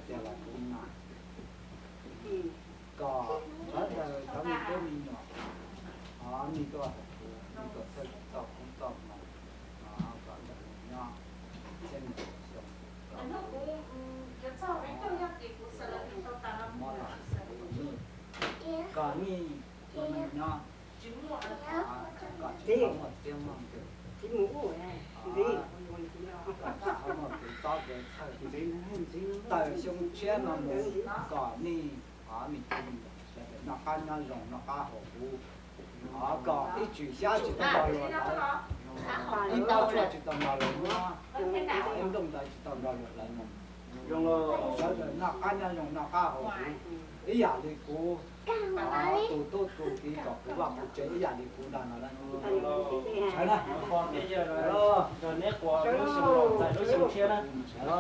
tias los kuv no, kom sawv daws cov me tub me nyuam, o, nej tuaj hauv kuv, nej tuaj txhawb kuv txoj koob txoj hmoov, o, kom ntawm no nyob txhiab ntau xyoo, kom mob los kom nej nyob, kom tsis txhob muaj txiab muaj nkwg, kom tsis txhob muaj kev txob kev txhawj, tawm xyoo tshiab no mus kom nej, o, me tub me nyuam sawv daws noj qab nyob zoo noj qab haus huv, o, kom ib tswm xyab tsis tau nrog luag hlawv, ib npab tshuaj tsis tau nrog luag nyob, ib nplooj ntawv tsis tau nrog luag hlawv no. Sawv daws noj qab nyob zoo noj qab haus huv ib yam li kuv, o, tus tub tus kiv kom kuv vaj kuv tsev ib yam li kuv ntag no. Sawv na, nrog neb quas lub xyoo los txais lub xyoo tshiab na.